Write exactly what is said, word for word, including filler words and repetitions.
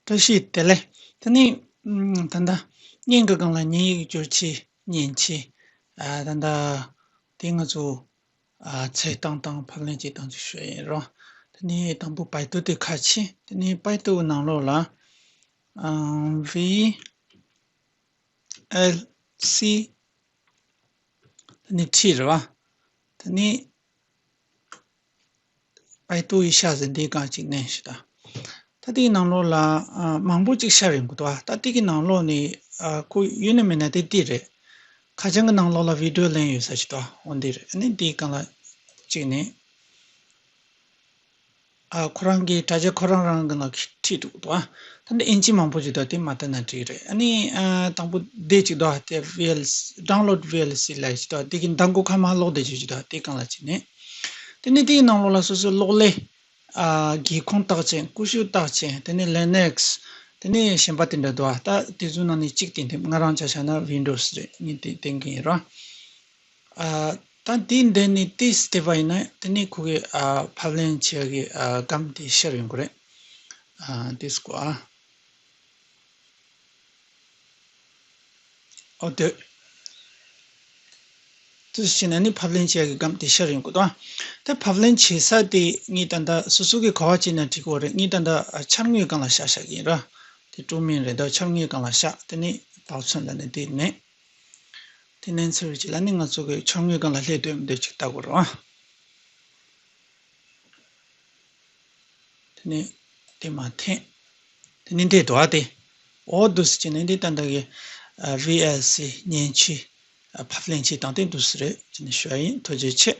བཀྲ་ཤིས་བདེ་ལེགས། དེ་ནས་ཨམ་ད་ལྟ་བརྙན་གྱི་སྒང་ལ་བརྙན་ཡིག་སྦྱོར་ཆས། མཉེན་ཆས། ཨ་ད་ལྟ་དེ་ང་ཚོ་ཨ་ཚོད་བཏང་དང་ཕབ་ལེན་བྱེད་སྟངས་ཅིག་ཞུ་ཡ་ཡིན་རོ། དེ་ནས་དང་པོ་པའི་ཏུ་དེ་ཁ་ཕྱེ། དེ་ནས་པའི་ཏུ་ནང་ལོགས་ལ་ཨ་ཝི་ཨེལ་སི། དེ་ནས་ཁྲི་རེད་བ། དེ་ནས་པའི་ཏུ་ཡི་ཤ་ཟེར་འདིའི་སྒང་གཅིག་ནས་ཞུ་ད། ད་དེའི་ནང་ལོགས་ལ་ཨ་མང་པོ་ཅིག་ཤར་ཡོང་གི་འདུག་ད་དེ་གི་ནང་ལོགས་ནས་ཨ་ཁོ་ཡོད་ན་མེད་ན་དེ་དེ་རེད། ཁ་བྱང་གི་ནང་ལོགས་ལ་བི་ཌིའོ་ལེན་ཡོད་ས་ཞིག་འདུག་འོ་འདི་རེད། ཨ་ནི་དེའི་སྒང་ལ་གཅིག་ནས། ཨ་ཁོ་རང་གི་དྲ་རྒྱ་ཁོ་རང་རང་གི་ནང་ཁྲིད་འདུག་འདུག་ཨ་ད་འདི་ཨིན་ཇི་མང་པོ་ཅིག་འདུག་དེ་མ་བལྟས་ན་འགྲིག་རེད། ཨ་ནི་ཨ་དང་པོ་དེ་གཅིག་འདུག་དེ་ཝི་ཨེལ་སི་ཌའུན་ལོཌ་ཝི་ཨེལ་སི་ལབ་ཅིག་འདུག་དེ་གི་མདང་དགོང་ཁ་མ་ཀློག་བསྡད་རྒྱུ་ཅིག་འདུག་དེ་སྒང་ལ་ཅིག་ནས། དེ་ནས་དེའི་ནང་ལོགས་ལ་སོ་སོའི་གློག་ཀླད། ཨ་སྒེའུ་ཁུང་རྟགས་ཅན། ཀུ་ཤུ་རྟགས་ཅན། དེ་ནས་ལི་ནེག་སི། དེ་ནས་གཞན་པ་དེ་འདྲ་འདུག་ད་དེ་ཚོའི་ནང་ནས་གཅིག་དེ་འདེམས། ང་རང་ཆ་བཞག་ན་ཝིན་ཌོ་སི་རེད། ངས་དེ་འདེམས་གི་ཡིན་རོ། ཨ་ད་དེ་འདི་ནས་དེ་སྟེ་བ་ཡིན་ན་དེ་ནས་ཁོ་གི་ཨ་ཕབ་ལེན་བྱེད་ཡ་གི་ཨ་སྒམ་དེ་ཤར་ཡོང་གི་རེད། ཨ་དེ་སྐོར་ཨ། ཨོ་དེ། དེ་བྱས་ན་ནི་ཕབ་ལེན་བྱེད་ཡ་གི་སྒམ་དེ་ཤར་ཡོང་གི་འདུག་ཨ། དེ་ཕབ་ལེན་བྱེད་ས་དེ་ངས་ད་ལྟ་སོ་སོ་གི་ག་བ་བྱས་ན་འགྲིག་གི་རེད། ངས་ད་ལྟ་ཨ་འཆར་ངོས་སྒང་ལ་བཞག་བཞག་གི་ཡིན་ར། དེ་སྤྲོ་མིན་རེད། ད་འཆར་ངོས་སྒང་ལ་བཞག་དེ་ནས་དག་མཚོན་ལ་ནི་དེ་ནས། དེ་ནས་འཚོལ་བྱེད་ལ་ནི་ང་ཚོ་གི་འཆར་ངོས་སྒང་ལ་སླེབས་འདོད་མི་འདོད་ཅིག་ལྟ་དགོས་རེད་བ། དེ་ནས་དེ་མ་འཐེན། དེ་ནས་འདི་འདུག་ཨ་དེ། འོ་འདུག་སེ་བྱས་ནས་འདི་ད་ལྟ་གི་ཨ་ཝི་ཨེལ་སི་མཉེན་ཆས་ཨ་ཕབ་ལེན་བྱེད་སྟངས་དེ་འདུག་སེ་རེད་ཅེས་ནས་ཞུ་བ་ཡིན། ཐུགས་རྗེ་ཆེ།